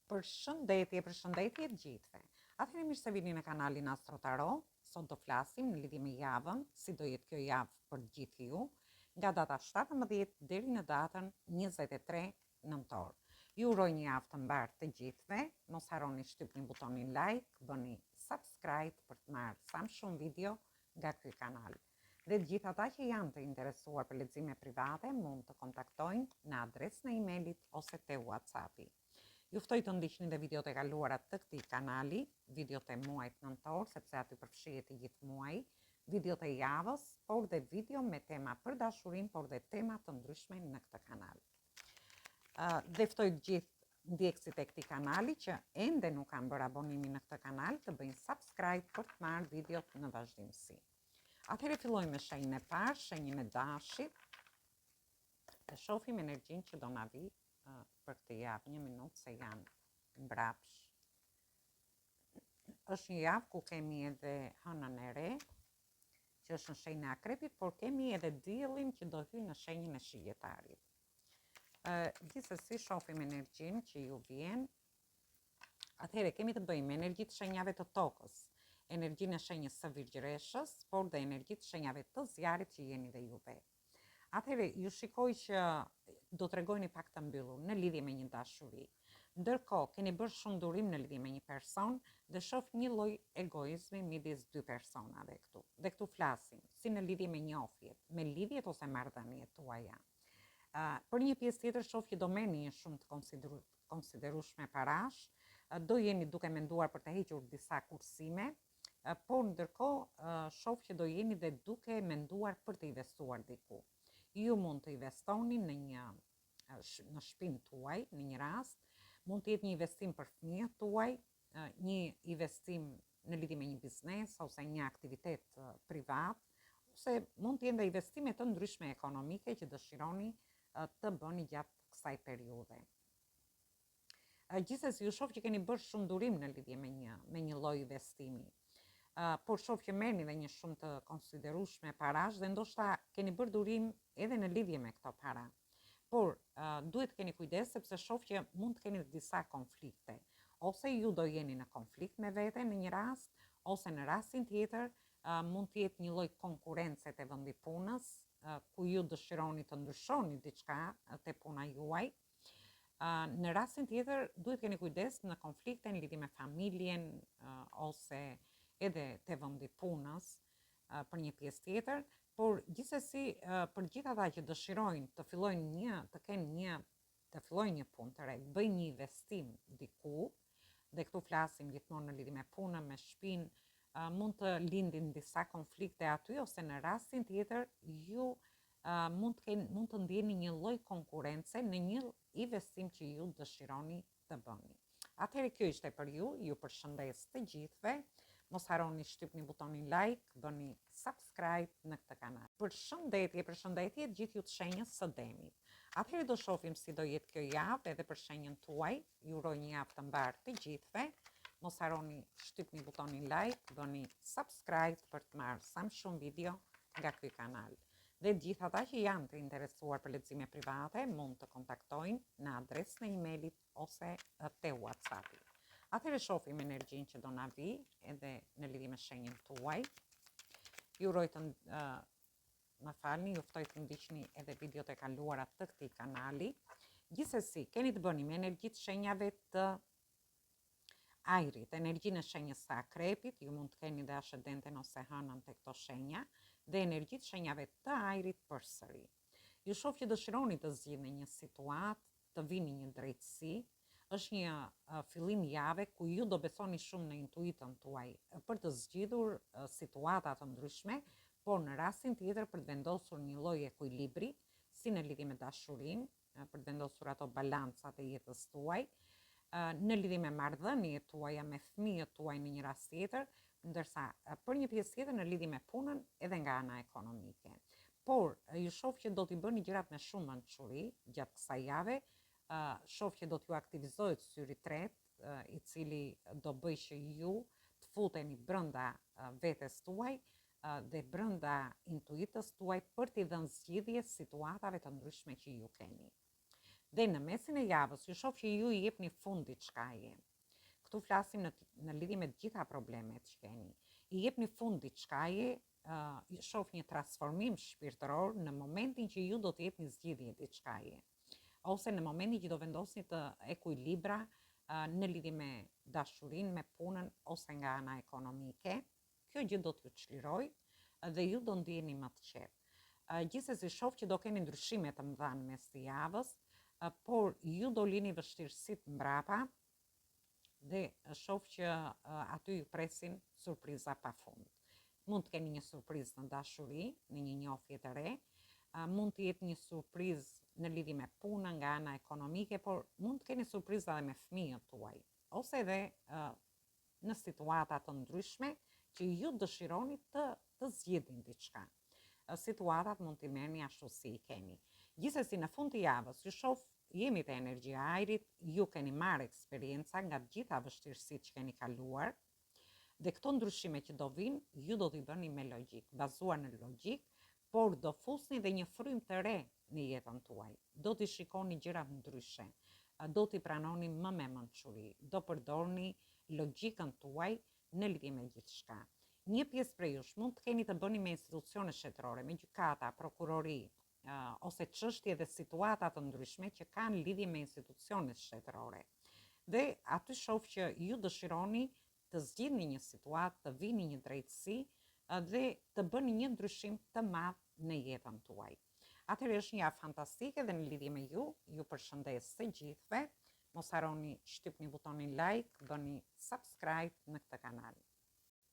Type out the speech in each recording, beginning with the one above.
Përshëndetje, përshëndetje të gjithëve. Atëherë mirë se vini në kanalin Astro Tarot. Sot do flasim në lidhje me javën, si do jetë kjo javë për të gjithë ju, nga data 17 deri në datën 23 nëntor. Ju uroj një javë të mbarë të gjithëve. Mos harroni shtypni butonin like, bëni subscribe për të marrë sa më shumë video nga ky kanal. Dhe të gjithë ata që janë të interesuar për lexime private mund të kontaktojnë në adresën e emailit ose te WhatsAppi. Ju ftoj të ndiqni dhe videot e kaluara të këtij kanali, videot e muajit nëntor, sepse aty përfshihet i gjithë muaji, videot e javës, por dhe video me tema për dashurinë, por dhe tema të ndryshme në këtë kanal. Dhe ftoj të gjithë ndjekësit e këtij kanali që ende nuk kanë bërë abonimin në këtë kanal, të bëjnë subscribe për të marrë videot në vazhdimësi. Atëherë fillojmë me shenjën e parë, shenjën e dashit. Të shohim energjinë që do na vijë për këtë javë, një minutë se janë mbrapsh. Është një javë ku kemi edhe hënën e re, që është në shenjën e akrepit, por kemi edhe diellin që do hyjë në shenjën e shigjetarit. Gjithsesi shohim energjinë që ju vjen. Atëherë kemi të bëjmë me energjitë e shenjave të tokës, energjinë e shenjës së virgjëreshës, por dhe energjitë e shenjave të zjarrit që jeni dhe ju vetë. Atëherë, ju shikoj që do tregoheni pak të mbyllur në lidhje me një dashuri. Ndërkohë, keni bërë shumë durim në lidhje me një person dhe shoh një lloj egoizmi midis dy personave këtu. Dhe këtu flasim, si në lidhje me njohjet, me lidhjet ose marrëdhëniet tuaja. Për një pjesë tjetër shoh që do merrni një shumë të konsiderueshme parash, do jeni duke menduar për të hequr disa kursime, por ndërkohë shoh që do jeni dhe duke menduar për të investuar diku. Ju mund të investoni në një në shpinë tuaj, në një rast, mund të jetë një investim për fëmijët tuaj, një investim në lidhje me një biznes ose një aktivitet privat, ose mund të jenë dhe investime të ndryshme ekonomike që dëshironi të bëni gjatë kësaj periudhe. Gjithsesi, ju shoh që keni bërë shumë durim në lidhje me një me një lloj investimi. Por shoh që merrni dhe një shumë të konsiderueshme parash dhe ndoshta keni bërë durim edhe në lidhje me këto para. Por duhet të keni kujdes sepse shoh që mund të keni disa konflikte. Ose ju do jeni në konflikt me veten në një rast, ose në rastin tjetër mund të jetë një lloj konkurrence te vendi i punës, ku ju dëshironi të ndryshoni diçka te puna juaj. Në rastin tjetër, duhet keni kujdes në konflikte në lidhje me familjen ose edhe te vendi i punës për një pjesë tjetër, por gjithsesi për gjithë ata që dëshirojnë të fillojnë një, të kenë një, të fillojnë një punë të re, të bëjnë një investim diku, dhe këtu flasim gjithmonë në lidhje me punën, me shpinë, mund të lindin disa konflikte aty ose në rastin tjetër ju mund të kenë mund të ndjeni një lloj konkurrence në një investim që ju dëshironi të bëni. Atëherë kjo ishte për ju, ju përshëndes të gjithëve. Mos harroni shtypni butonin like, bëni subscribe në këtë kanal. Përshëndetje, përshëndetje të gjithë ju të shenjës së demit. Atëherë do shohim si do jetë kjo javë edhe për shenjën tuaj. Ju uroj një javë të mbarë të gjithëve. Mos harroni shtypni butonin like, bëni subscribe për të marrë sa më shumë video nga ky kanal. Dhe të gjithë ata që janë të interesuar për lexime private mund të kontaktojnë në adresën e emailit ose te WhatsAppi. Atëherë shohim energjinë që do na vijë edhe në lidhje me shenjën tuaj. Ju uroj të më falni, ju ftoj të ndiqni edhe videot e kaluara të këtij kanali. Gjithsesi, keni të bëni me energjitë e shenjave të ajrit, energjinë e shenjës së akrepit, ju mund të keni dhe ashendenten ose hënën te këto shenja, dhe energjitë e shenjave të ajrit përsëri. Ju shoh që dëshironi të zgjidhni një situatë, të vini një drejtësi, është një fillim jave ku ju do besoni shumë në intuitën tuaj për të zgjidhur situata të ndryshme, por në rastin tjetër për të vendosur një lloj ekuilibri, si në lidhje me dashurinë, për të vendosur ato balancat e jetës tuaj, në lidhje me marrëdhëniet tuaja me fëmijët tuaj në një rast tjetër, ndërsa për një pjesë tjetër në lidhje me punën edhe nga ana ekonomike. Por, ju shoh që do t'i bëni gjërat me shumë mençuri gjatë kësaj jave, shoh që do t'ju aktivizohet syri i tretë, i cili do bëjë që ju të futeni brenda vetes tuaj dhe brenda intuitës tuaj për t'i dhënë zgjidhje situatave të ndryshme që ju keni. Dhe në mesin e javës ju shoh që ju i jepni fund diçkaje. Këtu flasim në në lidhje me të gjitha problemet që keni. I jepni fund diçkaje, uh, shoh një transformim shpirtëror në momentin që ju do të jepni zgjidhje diçkaje. Ose në momentin që do vendosni të ekuilibra uh, në lidhje me dashurinë, me punën ose nga ana ekonomike, Kjo gjë do t'ju çlirojë dhe ju do ndiheni më të qetë. Gjithsesi shoh që do keni ndryshime të mëdha në mes të javës, por ju do lini vështirësitë mbrapa dhe shoh që aty ju presin surpriza pa fund. Mund të keni një surprizë në dashuri, në një njohje të re, mund të jetë një surprizë në lidhje me punën nga ana ekonomike, por mund të keni surpriza edhe me fëmijët tuaj, ose edhe në situata të ndryshme që ju dëshironi të të zgjidhni diçka. Situatat mund t'i merrni ashtu si i keni. Gjithsesi në fund të javës ju shoh jemi te energjia e ajrit, ju keni marrë eksperienca nga të gjitha vështirësitë që keni kaluar dhe këto ndryshime që do vijnë, ju do t'i bëni me logjikë, bazuar në logjikë, por do fusni dhe një frymë të re në jetën tuaj. Do t'i shikoni gjërat ndryshe, do t'i pranoni më me mençuri, do përdorni logjikën tuaj në lidhje me gjithçka. Një pjesë prej jush mund të keni të bëni me institucione shtetërore, me gjykata, prokurori, ose çështje dhe situata të ndryshme që kanë lidhje me institucionet shtetërore. Dhe aty shoh që ju dëshironi të zgjidhni një situatë, të vini një drejtësi dhe të bëni një ndryshim të madh në jetën tuaj. Atëherë është një javë fantastike dhe në lidhje me ju, ju përshëndes të gjithëve. Mos harroni shtypni butonin like, bëni subscribe në këtë kanal.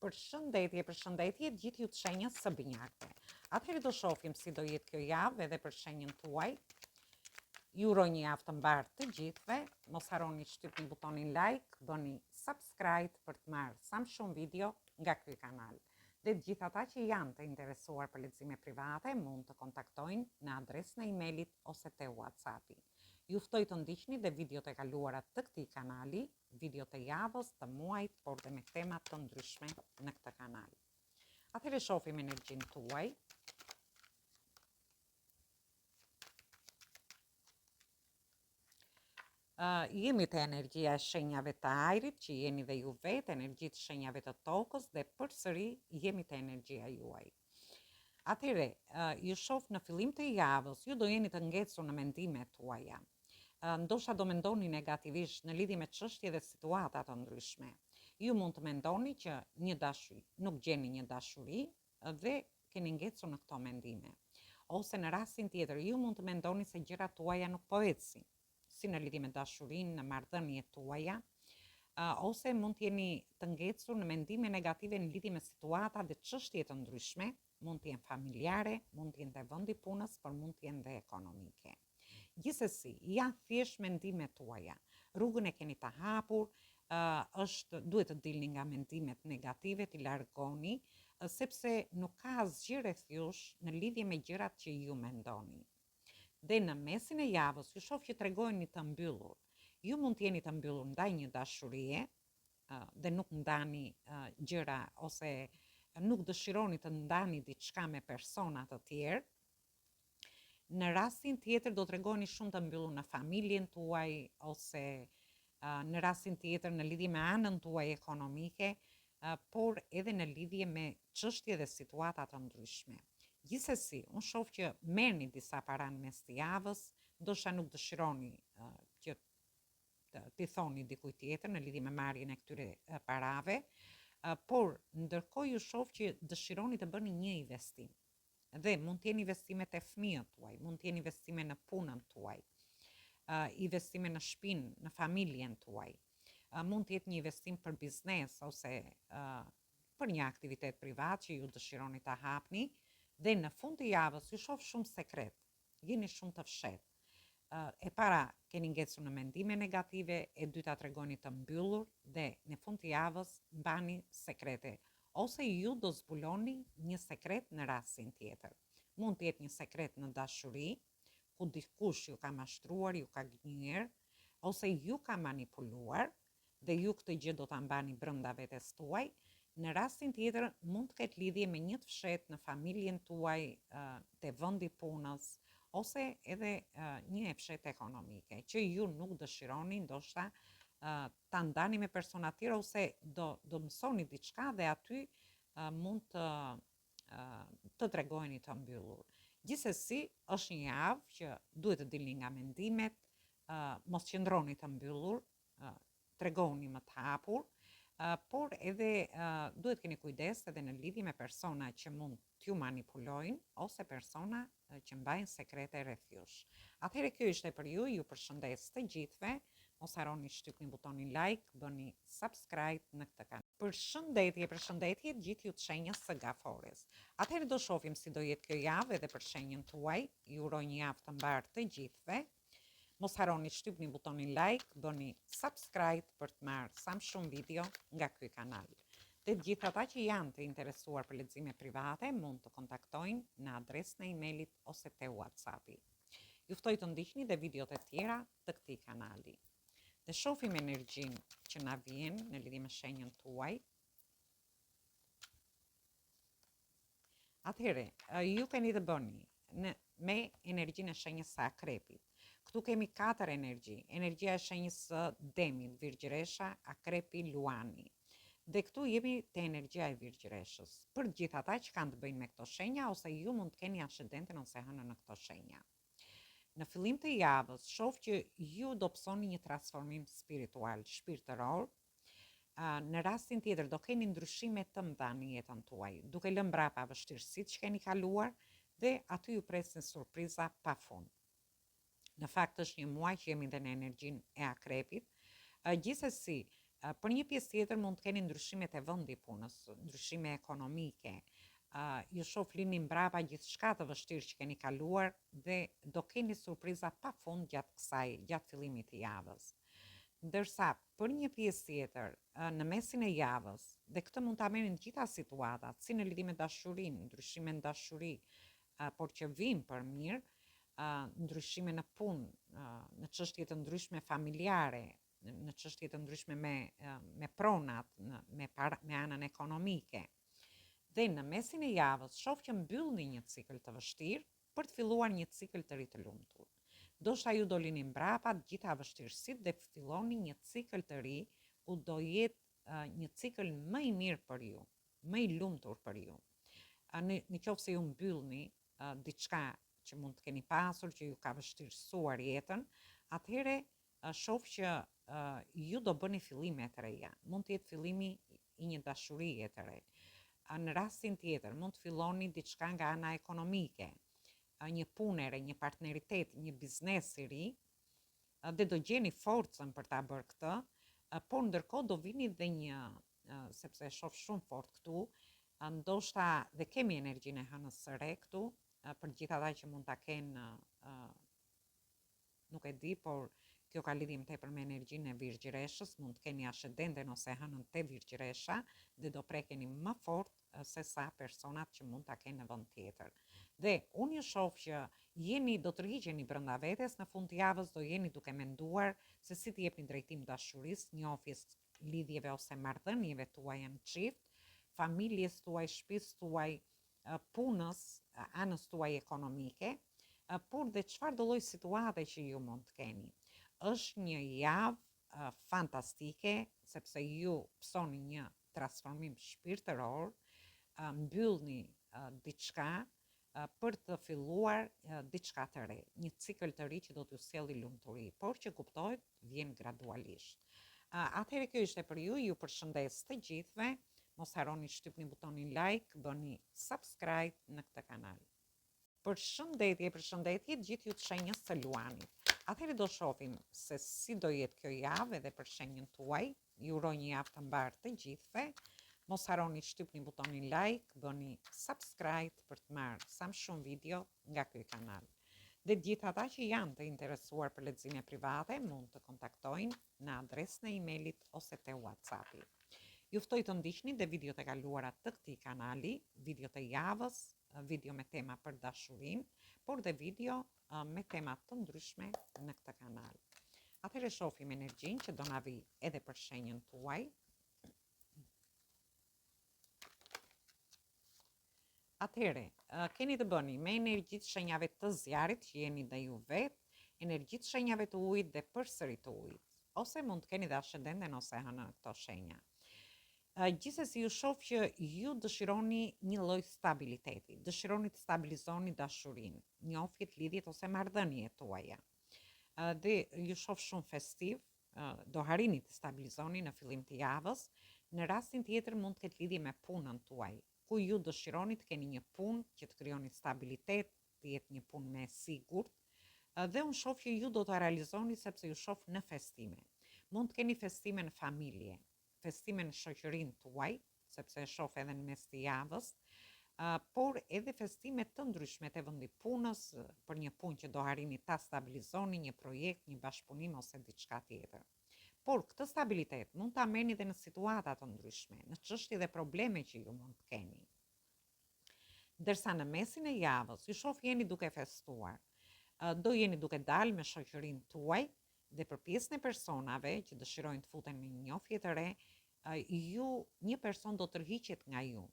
Përshëndetje, përshëndetje gjithë ju të shenjës së binjakëve. Atëherë do shohim si do jetë kjo javë edhe për shenjën tuaj. Ju uroj një javë të mbarë të gjithëve. Mos harroni shtypni butonin like, bëni subscribe për të marrë sa më shumë video nga ky kanal. Dhe të gjithë ata që janë të interesuar për lexime private mund të kontaktojnë në adresën e emailit ose te WhatsAppi. Ju ftoj të ndiqni dhe videot e kaluara të këtij kanali, videot e javës, të muajit, por dhe me tema të ndryshme në këtë kanal. Atëherë shohim energjinë tuaj. Uh, jemi te energjia e shenjave të ajrit, që jeni dhe ju vetë, energji të shenjave të tokës dhe përsëri jemi te energjia juaj. Atëherë, uh, ju shoh në fillim të javës, ju do jeni të ngecur në mendimet tuaja. Uh, ndoshta do mendoni negativisht në lidhje me çështje dhe situata të ndryshme. Ju mund të mendoni që një dashuri, nuk gjeni një dashuri dhe keni ngecur në këto mendime. Ose në rastin tjetër, ju mund të mendoni se gjërat tuaja nuk po ecin, si në lidhje me dashurinë, në marrëdhëniet tuaja, ose mund të jeni të ngecur në mendime negative në lidhje me situata dhe çështje të ndryshme, mund të jenë familjare, mund të jenë te vendi i punës, por mund të jenë dhe ekonomike. Gjithsesi, janë thjesht mendimet tuaja. Rrugën e keni të hapur, është duhet të dilni nga mendimet negative, t'i largoni, sepse nuk ka asgjë rreth jush në lidhje me gjërat që ju mendoni. Dhe në mesin e javës ju shoh që tregoheni të mbyllur. Ju mund të jeni të mbyllur ndaj një dashurie dhe nuk ndani gjëra ose nuk dëshironi të ndani diçka me persona të tjerë, Në rastin tjetër do tregoheni shumë të mbyllur në familjen tuaj ose në rastin tjetër në lidhje me anën tuaj ekonomike, por edhe në lidhje me çështje dhe situata të ndryshme. Gjithsesi, unë shoh që merrni disa para në mes të javës, ndoshta nuk dëshironi që t'i thoni dikujt tjetër në lidhje me marrjen e këtyre parave, por ndërkohë ju shoh që dëshironi të bëni një investim. Dhe mund të jenë investime te fëmijët tuaj, mund të jenë investime në punën tuaj, investime në shpinë, në familjen tuaj. Mund të jetë një investim për biznes ose për një aktivitet privat që ju dëshironi ta hapni dhe në fund të javës ju shoh shumë sekret, jeni shumë të fshehtë. E para, keni ngecur në mendime negative, e dyta tregoheni të mbyllur dhe në fund të javës mbani sekrete ose ju do zbuloni një sekret në rastin tjetër. Mund të jetë një sekret në dashuri, ku dikush ju ka mashtruar, ju ka gënjyer ose ju ka manipuluar dhe ju këtë gjë do ta mbani brenda vetes tuaj, në rastin tjetër mund të ketë lidhje me një të fshehtë në familjen tuaj, te vendi i punës Ose edhe një e fshehtë ekonomike, që ju nuk dëshironi ndoshta ta ndani me persona të tjerë ose do do mësoni diçka dhe aty mund të të tregoheni të mbyllur. Gjithsesi, është një javë që duhet të dilni nga mendimet, mos qëndroni të mbyllur, tregohuni më të hapur, por edhe duhet keni kujdes edhe në lidhje me persona që mund t'ju manipulojnë ose persona që mbajnë sekrete rreth jush. Atëherë kjo ishte për ju, ju përshëndes të gjithëve, mos harroni shtypni butonin like, bëni subscribe në këtë kanal. Përshëndetje, përshëndetje të gjithë ju të shenjës së Gafores. Atëherë do shohim si do jetë kjo javë edhe për shenjën tuaj. Ju uroj një javë të mbarë të gjithëve. Mos harroni shtypni butonin like, bëni subscribe për të marrë sa më shumë video nga ky kanal. Dhe të gjithë ata që janë të interesuar për lexime private mund të kontaktojnë në adresën e emailit ose te WhatsAppi. Ju ftoj të ndiqni dhe videot e tjera të këtij kanali. Dhe shohim energjinë që na vjen në lidhje me shenjën tuaj. Atëherë, ju keni të bëni në, me energjinë e shenjës së akrepit. Këtu kemi katër energji. Energjia e shenjës së demit, virgjëresha, akrepi, luani. Dhe këtu jemi te energjia e virgjëreshës. Për të gjithë ata që kanë të bëjnë me këto shenja ose ju mund të keni ascendentin ose hënën në këto shenja. Në fillim të javës, shoh që ju do pësoni një transformim spiritual, shpirtëror, Në rastin tjetër do keni ndryshime të mëdha në jetën tuaj, duke lënë mbrapa vështirësitë që keni kaluar dhe aty ju presin surpriza pa fund. Në fakt është një muaj që jemi dhe në energjinë e akrepit. Gjithsesi, për një pjesë tjetër mund të keni ndryshime te vendi i punës, ndryshime ekonomike. Ju shoh lini mbrapa gjithçka të vështirë që keni kaluar dhe do keni surpriza pa fund gjatë kësaj, gjatë fillimit të javës. Ndërsa për një pjesë tjetër, në mesin e javës, dhe këtë mund ta merrni në të gjitha situatat, si në lidhje me dashurinë, ndryshime në dashuri, por që vijnë për mirë, ndryshime në punë, në çështje të ndryshme familjare, në çështje të ndryshme me me pronat, në me para, me anën ekonomike. Dhe në mesin e javës shoh që mbyllni një cikël të vështirë, për të filluar një cikël të ri të lumtur. Ndoshta ju do lini mbrapa të gjitha vështirësitë dhe filloni një cikël të ri ku do jetë një cikël më i mirë për ju, më i lumtur për ju. Në në qoftë se ju mbyllni diçka që mund të keni pasur, që ju ka vështirësuar jetën, atëherë shoh që ju do bëni fillime të reja. Mund të jetë fillimi i një dashurie të re. Në rastin tjetër, mund të filloni diçka nga ana ekonomike, një punë e re, një partneritet, një biznes i ri, dhe do gjeni forcën për ta bërë këtë, por ndërkohë do vini dhe një, sepse e shoh shumë fort këtu, ndoshta dhe kemi energjinë e hënës së re këtu, për gjithë ata që mund ta kenë Nuk e di, por kjo ka lidhje më tepër me energjinë e Virgjëreshës, mund të keni ascendenten ose hënën te Virgjëresha dhe do prekeni më fort se sa personat që mund ta kenë në vend tjetër. Dhe unë ju shoh që jeni do tërhiqeni brenda vetes në fund të javës do jeni duke menduar se si t'i jepni drejtim dashurisë, njohjes, lidhjeve ose marrëdhënieve tuaja në çift, familjes tuaj, shtëpisë tuaj, punës, anës tuaj ekonomike, por dhe çfarëdo lloj situate që ju mund të keni. Është një javë fantastike, sepse ju pësoni një transformim shpirtëror, mbyllni diçka për të filluar diçka të re, një cikël të ri që do t'ju sjelli lumturi, por që kuptohet vjen gradualisht. Atëherë kjo ishte për ju, ju përshëndes të gjithëve, mos harroni shtypni butonin like, bëni subscribe në këtë kanal. Përshëndetje, përshëndetje të gjithë ju të shenjës së Luanit. Atëherë do shohim se si do jetë kjo javë edhe për shenjën tuaj. Ju uroj një javë të mbarë të gjithëve. Mos harroni shtypni butonin like, bëni subscribe për të marrë sa më shumë video nga ky kanal. Dhe të gjithë ata që janë të interesuar për lexime private mund të kontaktojnë në adresën e emailit ose te WhatsAppi. Ju ftoj të ndiqni dhe videot e kaluara të këtij kanali, videot e javës, video me tema për dashurinë, por dhe video me tema të ndryshme në këtë kanal. Atëherë shohim energjinë që do na vijë edhe për shenjën tuaj. Atëherë, keni të bëni me energjitë shenjave të zjarrit që jeni dhe ju vetë, energjitë shenjave të ujit dhe përsëri të ujit. Ose mund të keni dhe ascendenten ose hënën në këto shenja. Gjithsesi ju shoh që ju dëshironi një lloj stabiliteti, dëshironi të stabilizoni dashurinë, njohjet, lidhjet ose marrëdhëniet tuaja. Dhe ju shoh shumë festiv, do arrini të stabilizoni në fillim të javës, në rastin tjetër mund të ketë lidhje me punën tuaj, ku ju dëshironi të keni një punë që të krijoni stabilitet, të jetë një punë më e sigurt, dhe unë shoh që ju do ta realizoni sepse ju shoh në festime. Mund të keni festime në familje, festime në shoqërinë tuaj, sepse e shoh edhe në mes të javës, por edhe festime të ndryshme te vendi i punës, për një punë që do arrini ta stabilizoni, një projekt, një bashkëpunim ose diçka tjetër. Por këtë stabilitet mund ta merrni dhe në situata të ndryshme, në çështje dhe probleme që ju mund të keni. Ndërsa në mesin e javës, ju shoh jeni duke festuar, do jeni duke dalë me shoqërinë tuaj dhe për pjesën e personave që dëshirojnë të futen në një njohje të re, ju një person do tërhiqet nga ju.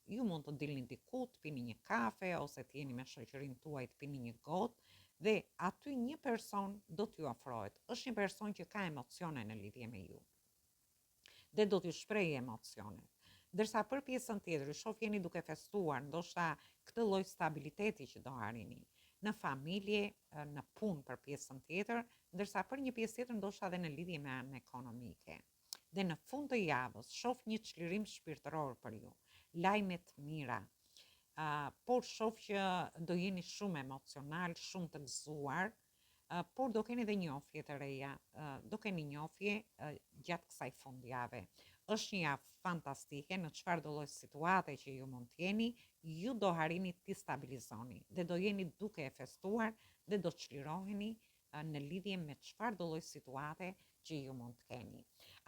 Ju mund të dilni diku, të pini një kafe ose të jeni me shoqërinë tuaj të pini një gotë dhe aty një person do t'ju afrohet. Është një person që ka emocione në lidhje me ju. Dhe do t'ju shprehë emocionet. Ndërsa për pjesën tjetër, ju shoh jeni duke festuar, ndoshta këtë lloj stabiliteti që do arrini në familje, në punë për pjesën tjetër, ndërsa për një pjesë tjetër ndoshta edhe në lidhje me anën ekonomike. Dhe në fund të javës shoh një çlirim shpirtëror për ju, lajme të mira, uh, por shoh që do jeni shumë emocional, shumë të gëzuar, uh, por do keni dhe njohje të reja, uh, do keni njohje uh, gjatë kësaj fundjave. Është një javë fantastike në çfarëdo lloj situate që ju mund të jeni, ju do arrini t'i stabilizoni dhe do jeni duke e festuar dhe do çliroheni në lidhje me çfarëdo lloj situate që ju mund të keni.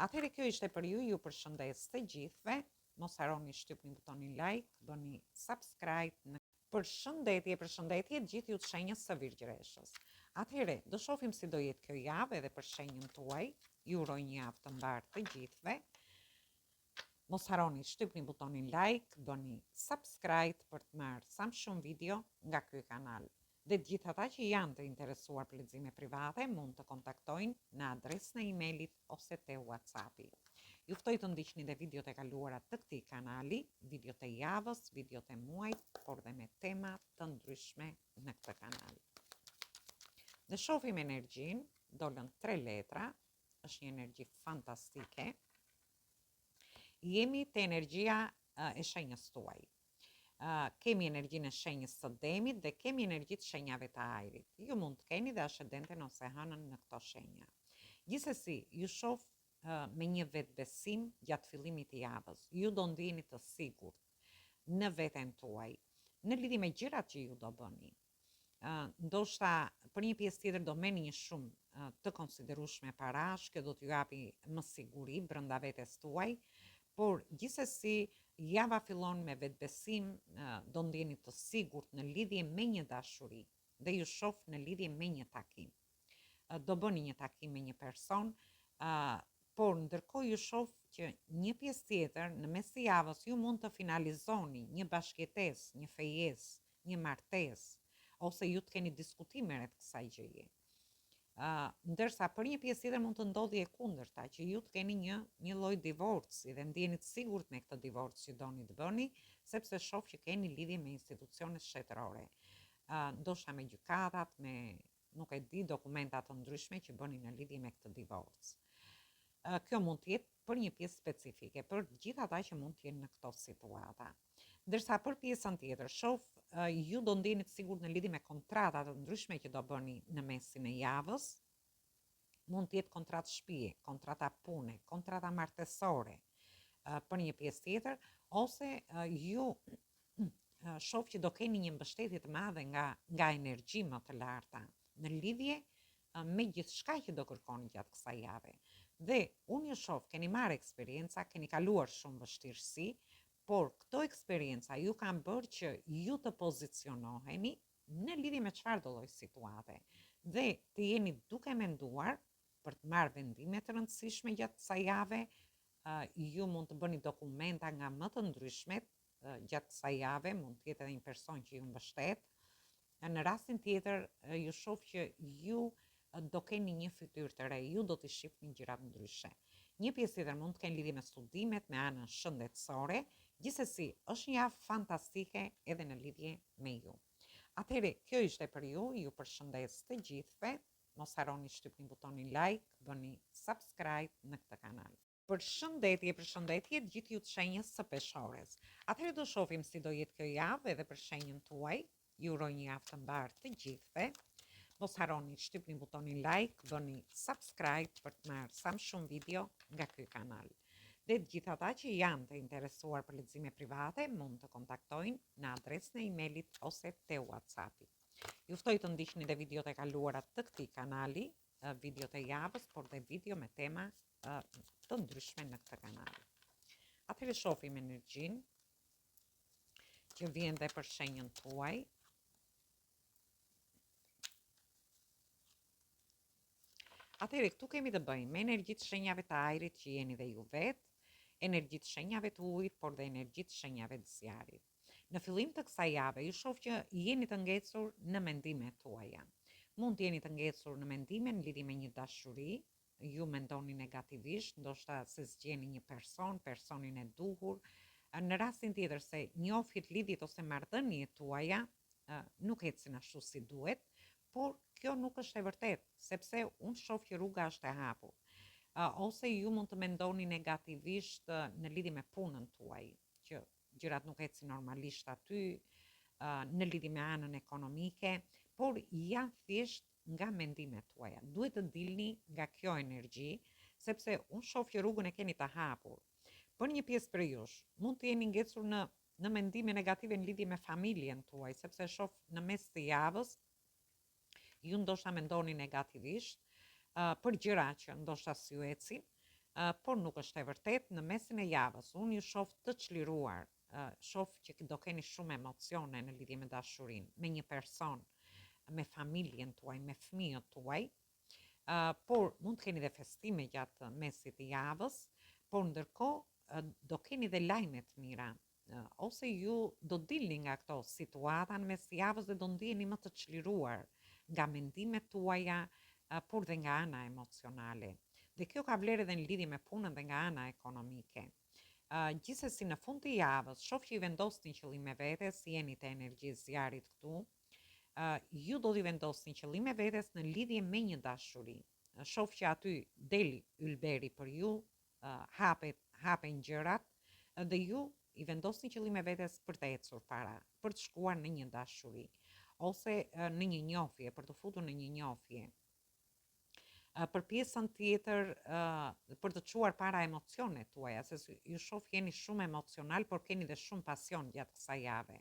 Atëherë kjo ishte për ju, ju përshëndes të gjithëve. Mos harroni shtypni butonin like, bëni subscribe në Përshëndetje, përshëndetje të gjithë ju të shenjës së Virgjëreshës. Atëherë, do shohim si do jetë kjo javë edhe për shenjën tuaj. Ju uroj një javë të mbarë të gjithëve. Mos harroni shtypni butonin like, bëni subscribe për të marrë sa më shumë video nga ky kanal. Dhe të gjithë ata që janë të interesuar për lexime private mund të kontaktojnë në adresën e emailit ose te WhatsAppi. Ju ftoj të ndiqni dhe videot e kaluara të këtij kanali, videot e javës, videot e muajit, por dhe me tema të ndryshme në këtë kanal. Dhe shohim energjinë, dolën tre letra, është një energji fantastike. Jemi te energjia e shenjës tuaj. Kemi energjinë e shenjës së demit dhe kemi energjitë shenjave të ajrit. Ju mund të keni dhe ascendenten ose hënën në këto shenja. Gjithsesi, ju shoh me një vetëbesim gjatë fillimit të javës. Ju do ndiheni të sigurt në veten tuaj, në lidhje me gjërat që ju do bëni. Ndoshta për një pjesë tjetër do merrni një shumë të konsiderueshme parash, kjo do t'ju japi më siguri brenda vetes tuaj, por gjithsesi java fillon me vetëbesim, do ndiheni të sigurt në lidhje me një dashuri dhe ju shoh në lidhje me një takim. Do bëni një takim me një person, por ndërkohë ju shoh që një pjesë tjetër në mes të javës ju mund të finalizoni një bashkëjetesë, një fejesë, një martesë, ose ju të keni diskutime rreth kësaj gjëje. Uh, ndërsa për një pjesë tjetër mund të ndodhi e kundërta, që ju të keni një një lloj divorci dhe ndiheni të sigurt me këtë divorc që doni të bëni, sepse shoh që keni lidhje me institucionet shtetërore. Uh, ndoshta me gjykatat, me nuk e di dokumenta të ndryshme që bëni në lidhje me këtë divorc. Uh, kjo mund të jetë për një pjesë specifike, për gjithë ata që mund të jenë në këto situata. Ndërsa për pjesën tjetër, shoh ju do ndiheni të sigurt në lidhje me kontrata të ndryshme që do bëni në mesin e javës. Mund të jetë kontratë shtëpie, kontrata pune, kontrata martesore për një pjesë tjetër ose ju shoh që do keni një mbështetje të madhe nga nga energji më të larta në lidhje me gjithçka që do kërkoni gjatë kësaj jave. Dhe unë ju shoh, keni marrë eksperienca, keni kaluar shumë vështirësi, por këto eksperienca ju kanë bërë që ju të pozicionoheni në lidhje me çfarëdo lloj situate dhe të jeni duke menduar për të marrë vendime të rëndësishme gjatë kësaj jave, ju mund të bëni dokumenta nga më të ndryshmet gjatë kësaj jave, mund të jetë edhe një person që ju mbështet. Në rastin tjetër, ju shoh që ju do keni një fytyrë të re, ju do t'i shihni gjërat ndryshe. Një pjesë tjetër mund të kenë lidhje me studimet, me anën shëndetësore, gjithsesi është një javë fantastike edhe në lidhje me ju. Atëherë, kjo ishte për ju, ju përshëndes të gjithëve, mos harroni shtypni butonin like, bëni subscribe në këtë kanal. Përshëndetje, përshëndetje të gjithë ju të shenjës së Peshores. Atëherë do shohim si do jetë kjo javë edhe për shenjën tuaj. Ju uroj një javë të mbarë të gjithëve. Mos harroni shtypni butonin like, bëni subscribe për të marrë sa më shumë video nga ky kanal. Dhe të gjithë ata që janë të interesuar për lexime private mund të kontaktojnë në adresën e emailit ose te WhatsApp-it. Ju ftoj të ndiqni dhe videot e kaluara të këtij kanali, videot e javës, por dhe video me tema të ndryshme në këtë kanal. Atëherë shohim energjinë që vjen dhe për shenjën tuaj. Atëherë këtu kemi të bëjmë me energjitë e shenjave të ajrit që jeni dhe ju vetë, energjitë e shenjave të ujit, por dhe energjitë e shenjave të zjarrit. Në fillim të kësaj jave, ju shoh që jeni të ngecur në mendimet tuaja. Mund të jeni të ngecur në mendime në lidhje me një dashuri, ju mendoni negativisht, ndoshta se s'gjeni një person, personin e duhur. Në rastin tjetër se njohjet, lidhjet ose marrëdhëniet tuaja nuk ecin ashtu si duhet, por kjo nuk është e vërtetë, sepse unë shoh që rruga është e hapur. Ose ju mund të mendoni negativisht në lidhje me punën tuaj, që gjërat nuk ecin normalisht aty, në lidhje me anën ekonomike, por janë thjesht nga mendimet tuaja. Duhet të dilni nga kjo energji, sepse unë shoh që rrugën e keni të hapur. Për një pjesë prej jush, mund të jeni ngecur në në mendime negative në lidhje me familjen tuaj, sepse shoh në mes të javës ju ndoshta mendoni negativisht uh, për gjëra që ndoshta s'ju ecin, uh, por nuk është e vërtetë, në mesin e javës unë ju shoh të çliruar, shoh që do keni shumë emocione në lidhje me dashurinë, me një person, me familjen tuaj, me fëmijët tuaj, por mund të keni dhe festime gjatë mesit të javës, por ndërkohë do keni dhe lajme të mira, ose ju do dilni nga këto situata në mes të javës dhe do ndiheni më të çliruar nga mendimet tuaja, por dhe nga ana emocionale. Dhe kjo ka vlerë edhe në lidhje me punën dhe nga ana ekonomike. Gjithsesi në fund të javës, shoh që i vendosni qëllime vetes, jeni të energjisë zjarrit këtu. Ju do t'i vendosni qëllime vetes në lidhje me një dashuri. Shoh që aty del ylberi për ju, hapet, hapen gjërat dhe ju i vendosni qëllime vetes për të ecur para, për të shkuar në një dashuri ose në një njohje, për t'u futur në një njohje. Për pjesën tjetër, për të çuar para emocionet tuaja, se ju shoh jeni shumë emocional, por keni dhe shumë pasion gjatë kësaj jave.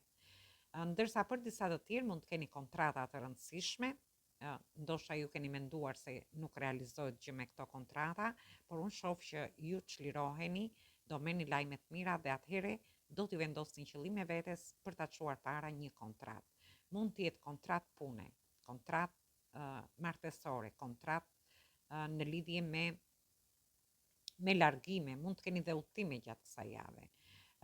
Ndërsa për disa të tjerë mund të keni kontrata të rëndësishme, ndoshta ju keni menduar se nuk realizohet gjë me këto kontrata, por unë shoh që ju çliroheni, do merrni lajme të mira dhe atëherë do t'i vendosni qëllime vetes për ta çuar para një kontratë. Mund të jetë kontratë pune, kontratë martesore, kontratë në lidhje me me largime, mund të keni dhe udhëtime gjatë kësaj jave.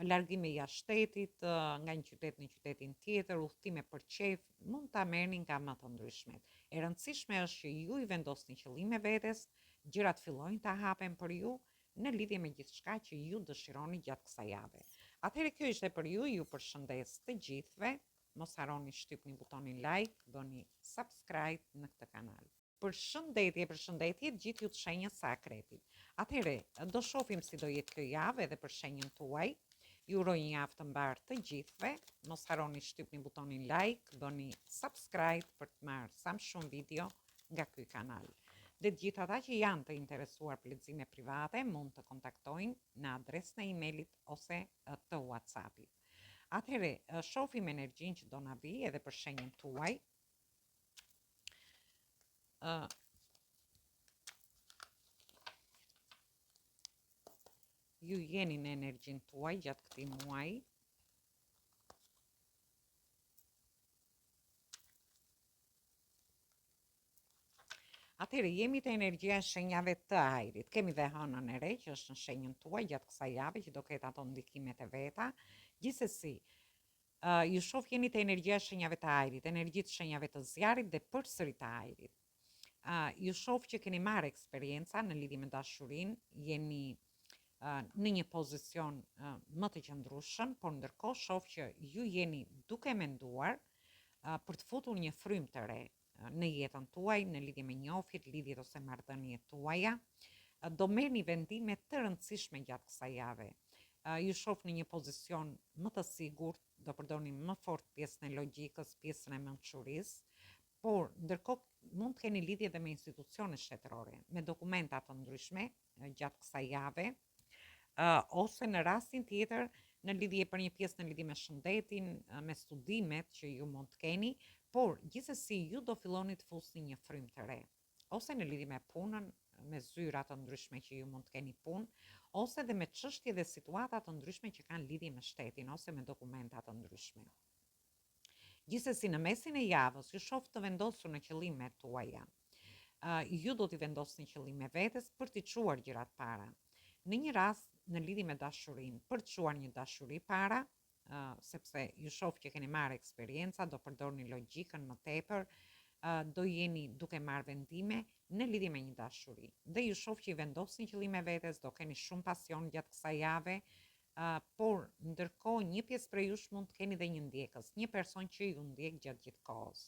Largime jashtë shtetit, nga një qytet në qytetin tjetër, udhëtime për qejf, mund ta merrni nga më të ndryshmet. E rëndësishme është që ju i vendosni qëllime vetes, gjërat fillojnë të hapen për ju në lidhje me gjithçka që ju dëshironi gjatë kësaj jave. Atëherë kjo ishte për ju, ju përshëndes të gjithëve. Mos harroni shtypni butonin like, bëni subscribe në këtë kanal. Përshëndetje, përshëndetje të gjithë ju të shenjës së akrepit. Atëherë, do shohim si do jetë kjo javë edhe për shenjën tuaj. Ju uroj një javë të mbarë të gjithëve. Mos harroni shtypni butonin like, bëni subscribe për të marrë sa më shumë video nga ky kanal. Dhe të gjithë ata që janë të interesuar për lexime private mund të kontaktojnë në adresën e emailit ose të WhatsApp-it. Atëherë, shohim energjinë që do na vijë edhe për shenjën tuaj. Ë Ju jeni në energjinë tuaj gjatë këtij muaji. Atëherë jemi te energjia e shenjave të ajrit. Kemi dhe hënën e re që është në shenjën tuaj gjatë kësaj jave që do ketë ato ndikimet e veta. Gjithsesi, uh, ju shoh jeni te energjia e shenjave të ajrit, energji të shenjave të zjarrit dhe përsëri të ajrit. Uh, ju shoh që keni marrë eksperienca në lidhje me dashurinë, jeni uh, në një pozicion uh, më të qëndrueshëm, por ndërkohë shoh që ju jeni duke menduar uh, për të futur një frymë të re në jetën tuaj, në lidhje me njohjet, lidhjet ose marrëdhëniet tuaja. Do merrni vendime të rëndësishme gjatë kësaj jave. Ju shoh në një pozicion më të sigurt, do përdorni më fort pjesën e logjikës, pjesën e mençurisë, por ndërkohë mund të keni lidhje dhe me institucione shtetërore, me dokumenta të ndryshme gjatë kësaj jave, ose në rastin tjetër në lidhje për një pjesë në lidhje me shëndetin, me studimet që ju mund të keni, por gjithsesi ju do filloni të fusni një frymë të re, ose në lidhje me punën, me zyra të ndryshme që ju mund të keni punë, ose dhe me çështje dhe situata të ndryshme që kanë lidhje me shtetin ose me dokumenta të ndryshme. Gjithsesi në mesin e javës ju shoh të vendosur në qëllimet tuaja. Ju do t'i vendosni qëllime vetes për t'i çuar gjërat para. Në një rast në lidhje me dashurinë, për të çuar një dashuri para, sepse ju shoh që keni marrë eksperienca, do përdorni logjikën më tepër, do jeni duke marrë vendime në lidhje me një dashuri. Dhe ju shoh që i vendosni qëllime vetes, do keni shumë pasion gjatë kësaj jave, por ndërkohë një pjesë prej jush mund të keni dhe një ndjekës, një person që ju ndjek gjatë gjithë kohës.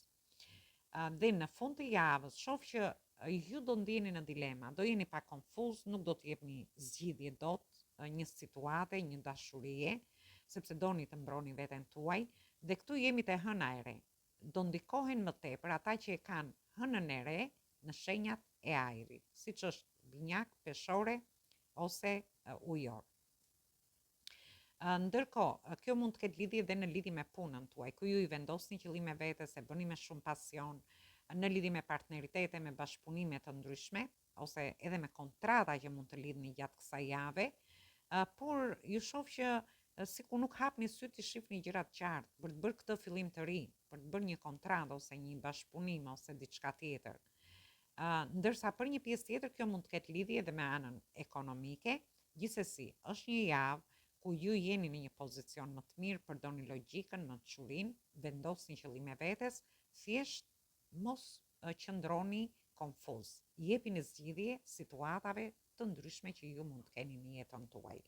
Dhe në fund të javës, shoh që ju do ndiheni në dilema, do jeni pak konfuz, nuk do të jepni zgjidhje dot një situate, një dashurie, sepse doni të mbroni veten tuaj, dhe këtu jemi te hëna e re. Do ndikohen më tepër ata që e kanë hënën e re në shenjat e ajrit, siç është binjak, peshore ose ujor. Ndërkohë, kjo mund të ketë lidhje dhe në lidhje me punën tuaj, ku ju i vendosni qëllime vetes, e bëni me shumë pasion, në lidhje me partneritete, me bashkëpunime të ndryshme, ose edhe me kontrata që mund të lidhni gjatë kësaj jave, por ju shoh që sikur nuk hapni sytë t'i shihni gjërat qartë, për të bërë këtë fillim të ri, për të bërë një kontratë ose një bashkëpunim ose diçka tjetër. Ndërsa për një pjesë tjetër kjo mund të ketë lidhje edhe me anën ekonomike, Gjithsesi, është një javë ku ju jeni në një pozicion më të mirë, përdorni logjikën, mençurinë, vendosni qëllime vetes, thjesht mos qëndroni konfuz. Jepini zgjidhje situatave të ndryshme që ju mund të keni në jetën tuaj.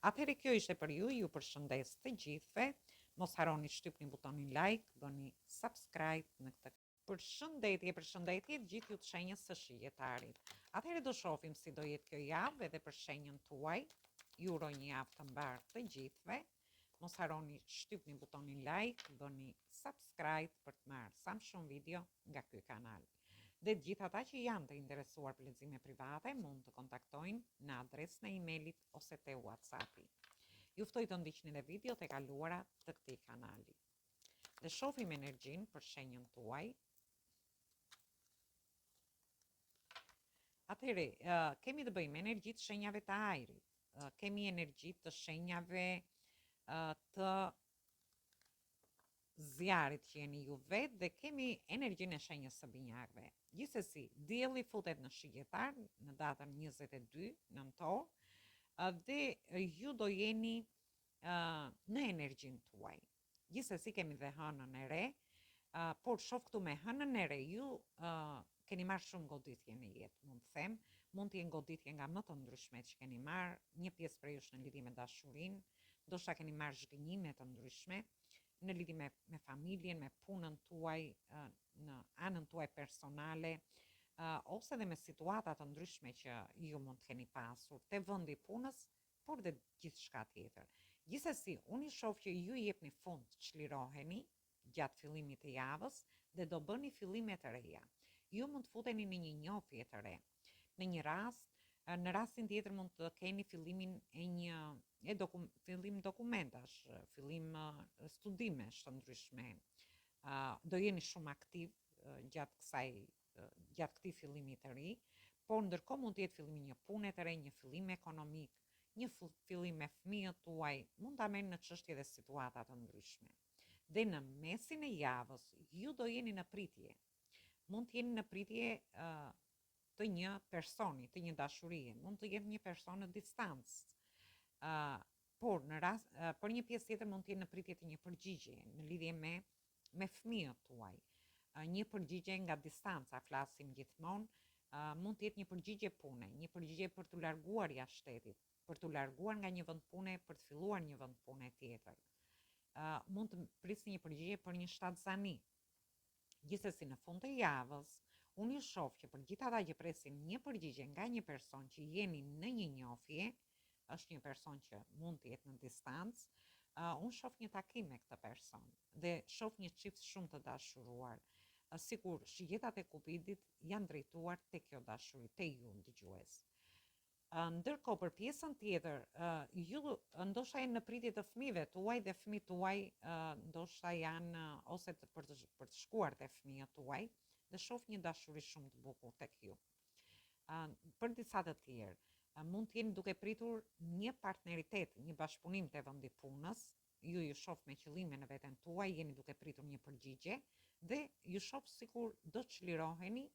Atëherë kjo ishte për ju, ju përshëndes të gjithëve. Mos harroni shtypni butonin like, bëni subscribe në këtë Përshëndetje, përshëndetje të gjithë ju të shenjës së shigjetarit. Atëherë do shohim si do jetë kjo javë edhe për shenjën tuaj. Ju uroj një javë të mbarë të gjithëve. Mos harroni shtypni butonin like, bëni subscribe për të marrë sa më shumë video nga ky kanal. Dhe të gjithë ata që janë të interesuar për lexime private mund të kontaktojnë në adresën e emailit ose te WhatsAppi. Ju ftoj të ndiqni dhe videot e kaluara të këtij kanali. Dhe shohim energjinë për shenjën tuaj. Atëherë, kemi të bëjmë me energji të shenjave të ajrit. Kemi energji të shenjave të zjarrit që jeni ju vetë dhe kemi energjinë e shenjës së binjakëve. Gjithsesi, dielli futet në shigjetar në datën 22 nëntor dhe ju do jeni në energjinë tuaj. Gjithsesi kemi dhe hënën e re, por shoh këtu me hënën e re ju keni marrë shumë goditje në jetë, mund të them, mund të jenë goditje nga më të ndryshme që keni marrë, një pjesë prej jush në lidhje me dashurinë, ndoshta keni marrë zhgënjime të ndryshme në lidhje me me familjen, me punën tuaj, në anën tuaj personale, ose dhe me situata të ndryshme që ju mund të keni pasur te vendi i punës, por dhe gjithçka tjetër. Gjithsesi, unë i shoh që ju i jepni fund, çliroheni gjatë fillimit të javës dhe do bëni fillime të reja. Ju mund të futeni në një njohje të re. Në një rast, në rastin tjetër mund të keni fillimin e një e dokum, fillim dokumentash, fillim studimesh të ndryshme. Do jeni shumë aktiv gjatë kësaj gjatë këtij fillimi të ri, por ndërkohë mund të jetë fillimi i një pune të re, një fillim ekonomik, një fillim me fëmijët tuaj, mund ta merrni në çështje dhe situata të ndryshme. Dhe në mesin e javës ju do jeni në pritje. Mund të jeni në pritje uh, të një personi, të një dashurie, mund të jetë një person në distancë. Uh, Por në rast për një pjesë tjetër mund të jenë në pritje të një përgjigje në lidhje me me fëmijët tuaj. Një përgjigje nga distanca, flasim gjithmonë, mund të jetë një përgjigje pune, një përgjigje për t'u larguar jashtë shtetit, për t'u larguar nga një vend pune për të filluar një vend pune tjetër. Mund të prisni një përgjigje për një shtatzani. Gjithsesi në fund të javës, unë ju shoh që për gjithë ata që presin një përgjigje nga një person që jeni në një njohje, është një person që mund të jetë në distancë, uh, unë shoh një takim me këtë person dhe shoh një çift shumë të dashuruar. Uh, sikur shigjetat e Kupidit janë drejtuar te kjo dashuri, te ju dëgjues. Ndërkohë për pjesën tjetër, ju ndoshta jeni në pritje të fëmijëve tuaj dhe fëmijët tuaj ndoshta janë ose të, për të për të shkuar te fëmijët tuaj dhe shoh një dashuri shumë të bukur tek ju. Për disa të tjerë, mund të jeni duke pritur një partneritet, një bashkëpunim te vendi i punës, ju ju shoh me qëllime në veten tuaj, jeni duke pritur një përgjigje dhe ju shoh sikur do çliroheni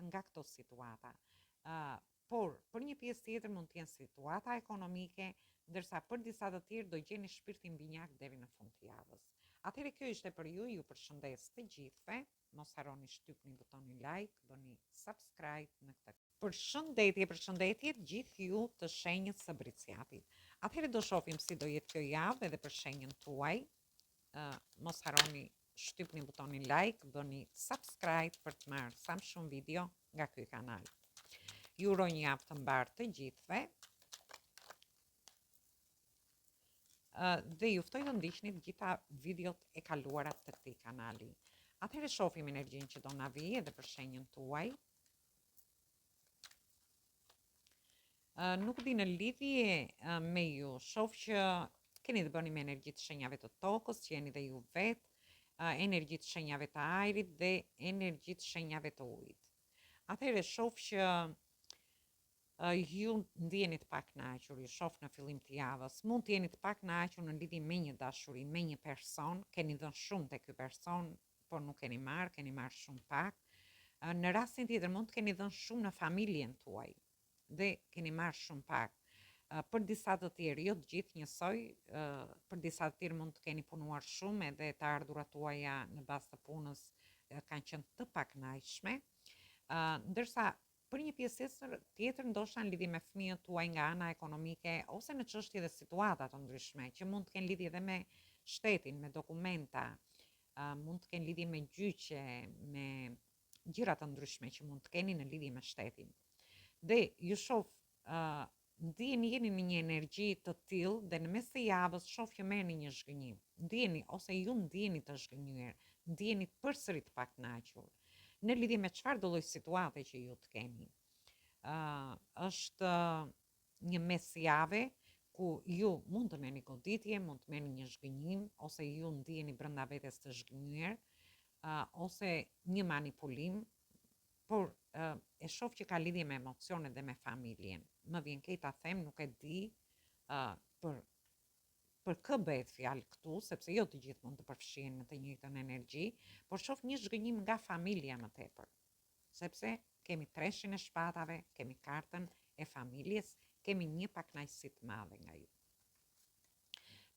nga këto situata. Por, për një pjesë tjetër mund të jenë situata ekonomike, ndërsa për disa të tjerë do gjeni shpirtin binjak deri në fund të javës. Atëherë kjo ishte për ju, ju përshëndes të gjithëve, mos harroni shtypni butonin like, bëni subscribe në këtë Përshëndetje, përshëndetje të gjithë ju të shenjës së Bricjapit. Atëherë do shohim si do jetë kjo javë edhe për shenjën tuaj. Uh, mos harroni shtypni butonin like, bëni subscribe për të marrë sa më shumë video nga ky kanal. Ju uroj një javë të mbarë të gjithëve. Dhe ju ftoj të ndiqni të gjitha videot e kaluara të këtij kanali. Atëherë shohim energjinë që do na vijë edhe për shenjën tuaj. Nuk di në lidhje me ju, shoh që keni të bëni me energji të shenjave të tokës, që jeni dhe ju vetë, energji të shenjave të ajrit dhe energji të shenjave të ujit. Atëherë shoh që ju ndiheni të pakënaqur, ju shoh në fillim të javës. Mund të jeni të pakënaqur në lidhje me një dashuri, me një person, keni dhënë shumë te ky person, por nuk keni marrë, keni marrë shumë pak. Në rastin tjetër mund të keni dhënë shumë në familjen tuaj dhe keni marrë shumë pak. Për disa të tjerë, jo të gjithë njësoj, për disa të tjerë mund të keni punuar shumë edhe të ardhurat tuaja në bazë të punës kanë qenë të pakënaqshme. Ndërsa për një pjesë tjetër ndoshta në lidhje me fëmijët tuaj nga ana ekonomike ose në çështje dhe situata të ndryshme që mund të kenë lidhje edhe me shtetin, me dokumenta, mund të kenë lidhje me gjyqe, me gjëra të ndryshme që mund të keni në lidhje me shtetin. Dhe ju shoh uh, ndiheni jeni në një energji të tillë dhe në mes të javës shoh që merrni një zhgënjim. Ndiheni ose ju ndiheni të zhgënjyer, ndiheni përsëri të pakënaqur në lidhje me çfarëdo lloj situate që ju të keni. Ë uh, është një mes jave ku ju mund të merrni goditje, mund të merrni një zhgënjim ose ju ndiheni brenda vetes të zhgënjyer, uh, ose një manipulim, por uh, e shoh që ka lidhje me emocionet dhe me familjen. Më vjen keq ta them, nuk e di uh, për për kë bëhet fjalë këtu, sepse jo të gjithë mund të përfshihen në të njëjtën energji, por shoh një zhgënjim nga familja më tepër. Sepse kemi treshin e shpatave, kemi kartën e familjes, kemi një pakënaqësi të madhe nga ju.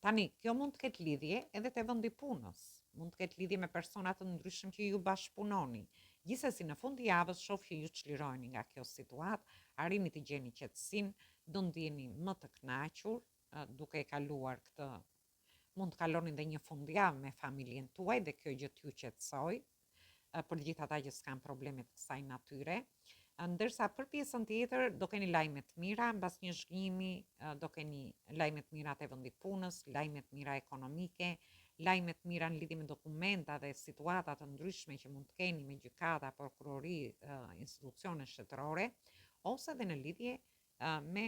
Tani, kjo mund të ketë lidhje edhe te vendi i punës, mund të ketë lidhje me persona të ndryshëm që ju bashkëpunoni. Gjithsesi në fund të javës shoh që ju çliroheni nga kjo situatë, arrini të gjeni qetësinë, do ndiheni më të kënaqur duke e kaluar këtë mund të kaloni dhe një fundjavë me familjen tuaj dhe kjo gjë t'ju qetësojë për të gjithë ata që s'kanë probleme të kësaj natyre. Ndërsa për pjesën tjetër do keni lajme të mira, mbas një zhgënjimi do keni lajme të mira te vendi i punës, lajme të mira ekonomike, lajme të mira në lidhje me dokumenta dhe situata të ndryshme që mund të keni me gjykata, prokurori, institucione shtetërore, ose dhe në lidhje me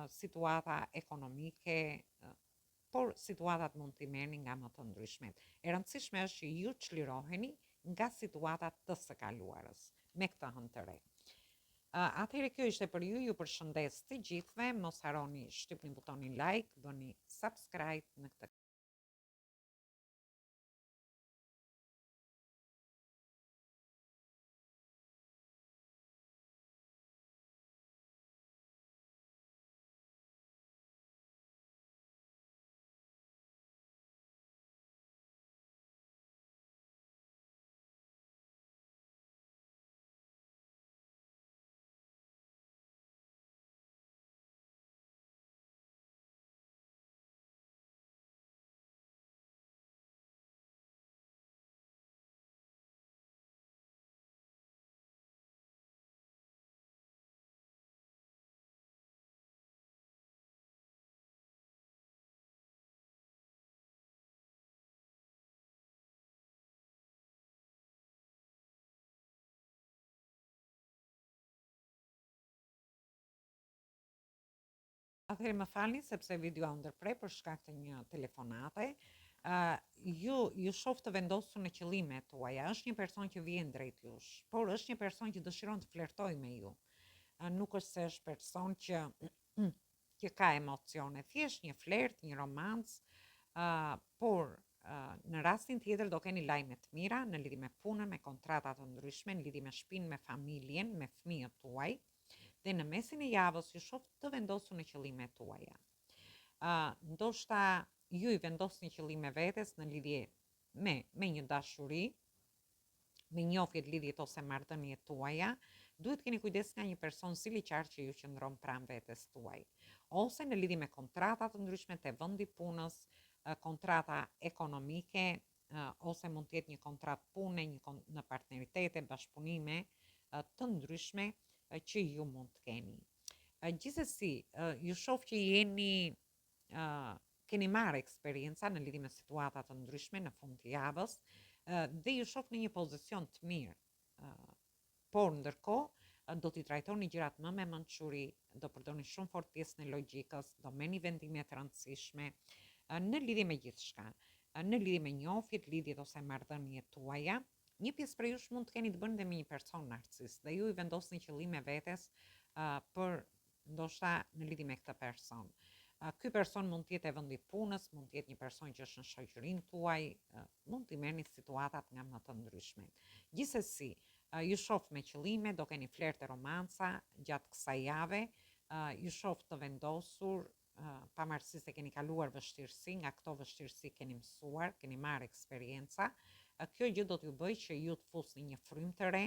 situata ekonomike, por situatat mund t'i merrni nga më të ndryshmet. E rëndësishme është që ju çliroheni nga situatat të së kaluarës me këtë hënë të re. Atëherë kjo ishte për ju, ju përshëndes të gjithëve, mos harroni shtypni butonin like, bëni subscribe në këtë. Atëherë më falni sepse videoja u ndërpre për shkak të një telefonate. Uh, ju ju shoh të vendosur në qëllimet tuaja. Është një person që vjen drejt jush, por është një person që dëshiron të flertojë me ju. Uh, nuk është se është person që që ka emocione, thjesht një flert, një romancë, uh, por uh, në rastin tjetër do keni lajme të mira në lidhje me punën, me kontrata të ndryshme, në lidhje me shpinë, me familjen, me fëmijët tuaj. Dhe në mesin e javës ju shoh të vendosur në qëllimet tuaja. Uh, ndoshta ju i vendosni qëllime vetes në lidhje me me një dashuri, me njohjet, lidhjet ose marrëdhëniet tuaja, duhet të keni kujdes nga një person ziliqar që ju qëndron pranë vetes tuaj. Ose në lidhje me kontrata të ndryshme te vendi i punës, kontrata ekonomike, ose mund të jetë një kontratë pune, një në partneritete, bashkëpunime të ndryshme që ju mund të keni. Gjithsesi, ju shoh që jeni keni marrë eksperienca në lidhje me situata të ndryshme në fund të javës dhe ju shoh në një pozicion të mirë. Por ndërkohë do t'i trajtoni gjërat më me mençuri, do përdorni shumë fort pjesën e logjikës, do merrni vendime të rëndësishme në lidhje me gjithçka, në lidhje me njohjet, lidhjet ose marrëdhëniet tuaja. Një pjesë prej jush mund të keni të bëni dhe me një person narcist dhe ju i vendosni qëllime vetes për ndoshta në lidhje me këtë person. Ky person mund të jetë te vendi i punës, mund të jetë një person që është në shoqërinë tuaj, mund t'i merrni situatat nga më të ndryshme. Gjithsesi, ju shoh me qëllime, do keni flerte romanca gjatë kësaj jave, ju shoh të vendosur, pavarësisht se keni kaluar vështirësi, nga këto vështirësi keni mësuar, keni marrë eksperienca, kjo gjë do t'ju bëjë që ju të fusni një frymë të re,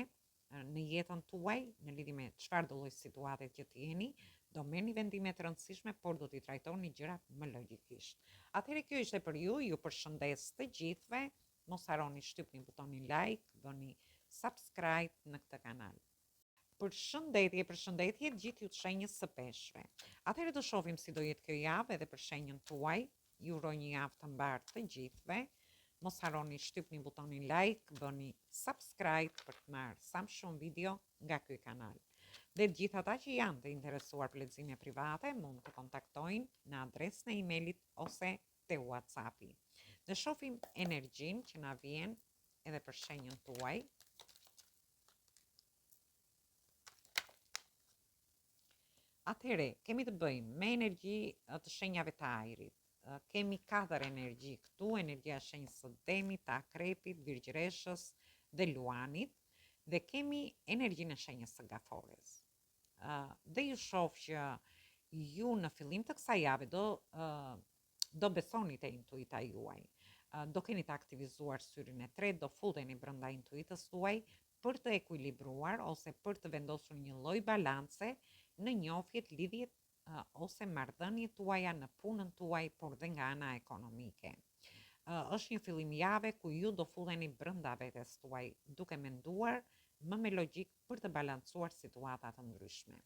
në jetën tuaj, në lidhje me çfarëdo lloj situate që të jeni, do merrni vendime të rëndësishme, por do t'i trajtoni gjërat më logjikisht. Atëherë kjo ishte për ju, ju përshëndes të gjithëve, mos harroni shtypni butonin like, bëni subscribe në këtë kanal. Përshëndetje, përshëndetje gjithë ju të shenjës së peshqve. Atëherë do shohim si do jetë kjo javë edhe për shenjën tuaj. Ju uroj një javë të mbarë të gjithëve. Mos harroni shtypni butonin like, bëni subscribe për të marrë sa më shumë video nga ky kanal. Dhe të gjithë ata që janë të interesuar për lexime private mund të kontaktojnë në adresën e emailit ose te WhatsAppi. Dhe shohim energjinë që na vjen edhe për shenjën tuaj. Atëherë, kemi të bëjmë me energji të shenjave të ajrit. Kemi katër energji këtu, energjia e shenjës së demit, të akrepit, virgjëreshës dhe luanit dhe kemi energjinë e shenjës së gafores. Dhe ju shoh që ju në fillim të kësaj jave do do besoni te intuita juaj. Do keni të aktivizuar syrin e tretë, do futeni brenda intuitës tuaj për të ekuilibruar ose për të vendosur një lloj balance në njohjet, lidhjet ose marrëdhëniet tuaja në punën tuaj, por dhe nga ana ekonomike. Është një fillim jave ku ju do futeni brenda vetes tuaj, duke menduar më me logjikë për të balancuar situata të ndryshme.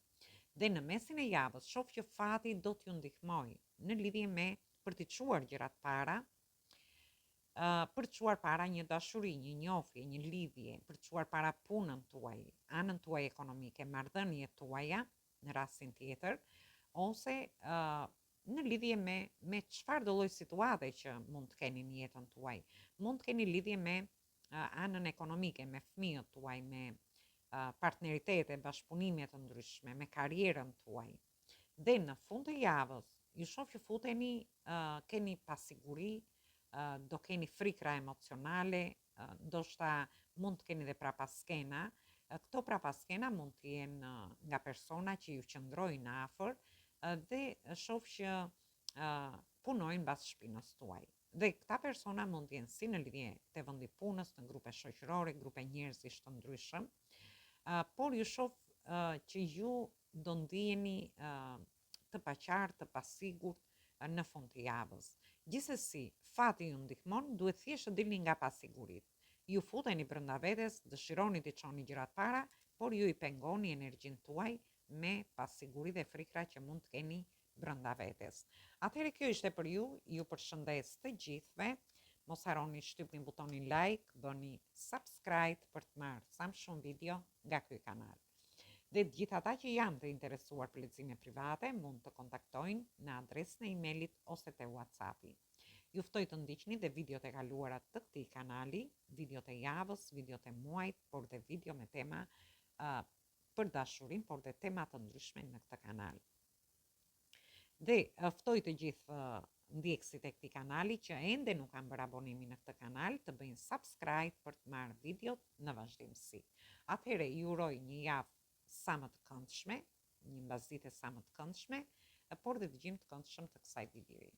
Dhe në mesin e javës shoh që fati do t'ju ndihmojë në lidhje me për t'i çuar gjërat para, për të çuar para një dashuri, një njohje, një lidhje, për të çuar para punën tuaj, anën tuaj ekonomike, marrëdhëniet tuaja në rastin tjetër, ose uh, në lidhje me me çfarëdo lloj situate që mund të keni në jetën tuaj. Mund të keni lidhje me uh, anën ekonomike, me fëmijët tuaj, me uh, partneritete, bashkëpunime të ndryshme, me karrierën tuaj. Dhe në fund të javës, ju shoh që futeni, uh, keni pasiguri, uh, do keni frikra emocionale, uh, ndoshta mund të keni dhe prapaskena. Këto prapaskena mund të jenë nga persona që ju qëndrojnë afër dhe shoh që punojnë mbas shpinës tuaj. Dhe këta persona mund të jenë si në lidhje te vendi i punës, në grupe shoqërore, grupe njerëzish të ndryshëm, por ju shoh që ju do ndiheni të paqartë, të pasigurt në fund të javës. Gjithsesi, fati ju ndihmon, duhet thjesht të dilni nga pasiguritë. Ju futeni brenda vetes, dëshironi t'i çoni gjërat para, por ju i pengoni energjinë tuaj me pasiguri dhe frikra që mund të keni brenda vetes. Atëherë kjo ishte për ju, ju përshëndes të gjithëve. Mos harroni shtypni butonin like, bëni subscribe për të marrë sa më shumë video nga ky kanal. Dhe të gjithë ata që janë të interesuar për lexime private mund të kontaktojnë në adresën e emailit ose te WhatsApp-i. Ju ftoj të ndiqni dhe videot e kaluara të këtij kanali, videot e javës, videot e muajit, por dhe video me tema uh, për dashurinë, por dhe tema të ndryshme në këtë kanal. Dhe ftoj të gjithë ndjekësit e këtij kanali që ende nuk kanë bërë abonimin në këtë kanal të bëjnë subscribe për të marrë videot në vazhdimësi. Atëherë ju uroj një javë sa më të këndshme, një mbasdite sa më të këndshme, por dhe dëgjim të këndshëm të kësaj videoje.